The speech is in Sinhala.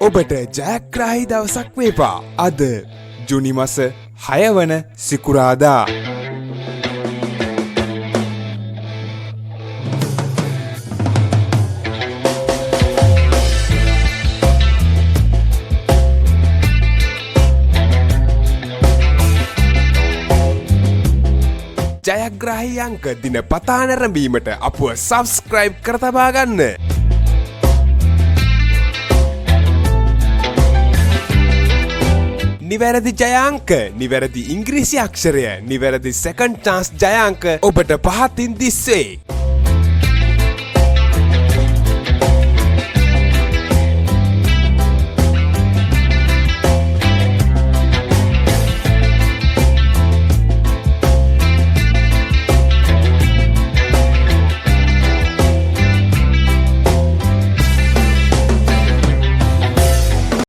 ඔබට ජයග්‍රාහී දවසක් වේවා. අද ජුනි මස 6 වන සිකුරාදා. ජයග්‍රාහී අංක දින පතා නැරඹීමට අපව සබස්ක්‍රයිබ් කර තබා ගන්න. නිවැරදි ජයාංක, නිවැරදි ඉංග්‍රීසි අක්ෂරය, නිවැරදි සෙකන්ඩ් චාන්ස් ජයාංක ඔබට පහතින් දිස්වේ.